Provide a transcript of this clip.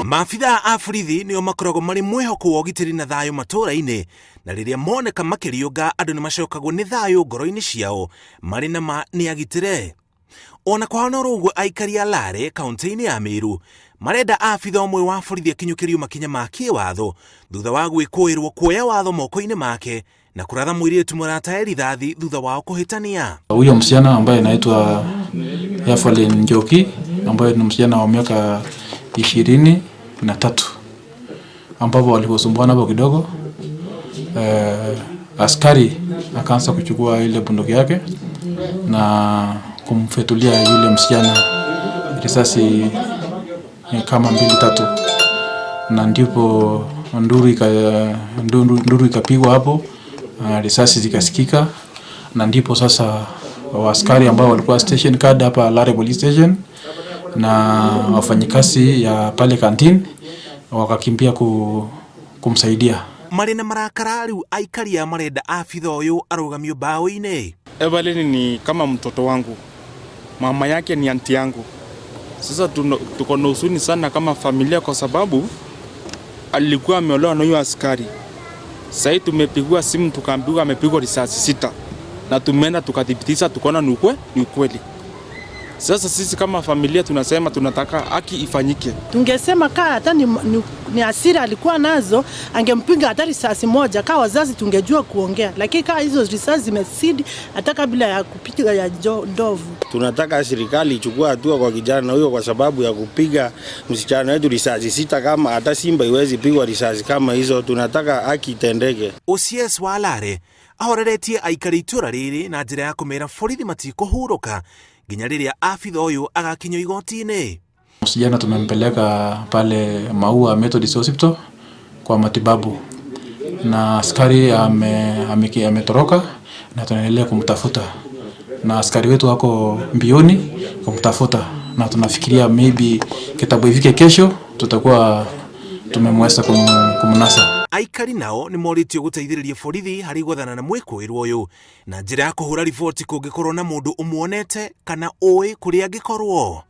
Maabithaa a borithi nĩo makoragwo marĩ mwĩhoko wa ũgitĩri na thayũ matũũra-inĩ, na rĩrĩa moneka makĩriũnga andũ nĩ macokagwo nĩ thayũ ngoro-inĩ ciao marĩ na ma nĩ agitĩre. Ona kwahana oro ũguo, aikari a Lare kaunti-inĩ ya Meru marenda abitha ũmwe wa borithi akinyũkĩrio makinya ma kĩwatho thutha wa gwĩkũĩrwo kuoya watho moko-inĩ make na kũratha mũirĩtu mũratae rithathi thutha wao kũhĩtania. Huyo msichana ambaye anaitwa Evelyn Njoki, ambaye ni msichana wa miaka 23, ambapo waliposumbuana hapo kidogo, askari akaanza kuchukua ile bunduki yake na kumfyatulia yule msichana risasi kama mbili tatu, na ndipo nduru ikapigwa hapo, risasi zikasikika, na ndipo sasa askari ambao walikuwa station guard hapa Lare Police Station na wafanyikazi ya pale canteen wakakimbia kumsaidia. Marĩ na marakara rĩu aikari a marenda abitha ũyũ arũgamio mbaũ-inĩ. Evelyn ni kama mtoto wangu, mama yake ni auntie yangu. Sasa tuko na huzuni sana kama familia kwa sababu alikuwa ameolewa na huyo askari. Sasa tumepigiwa simu tukaambiwa amepigwa risasi 6 na tumeenda tukathibitisha tukaona ni ukweli. Sasa sisi kama familia tunasema tunataka haki ifanyike. Tungesema kaa hata ni hasira alikuwa nazo, angempiga hata risasi moja. Kaa wazazi tungejua kuongea, lakini kaa hizo risasi zimezidi hata kabla ya kupiga ya ndovu. Tunataka serikali ichukue hatua kwa kijana huyo kwa sababu ya kupiga msichana wetu risasi 6. Kama hata simba iwezi pigwa risasi kama hizo. Tunataka haki itendeke. OCS wa Lare ahoreretie aikari itũra rĩrĩ na njĩra ya kũmera borithi matikũhurũka nginya rĩrĩa abitha ũyũ agakinyio igoti-inĩ. Msichana tumempeleka pale Maua Methodist Hospital kwa matibabu, na askari ametoroka na tunaendelea kumtafuta, na askari wetu wako mbioni kumtafuta, na tunafikiria maybe kitabu ifike kesho tutakuwa tumemweza kumnasa. Aikari nao nĩ morĩtio gũteithĩrĩria borithi harĩ gwethana na mwĩkũĩrwo ũyũ na njĩra ya kũhũra riboti kũngĩkorwo na mũndũ ũmuonete kana ũĩ kũrĩa angĩkorwo.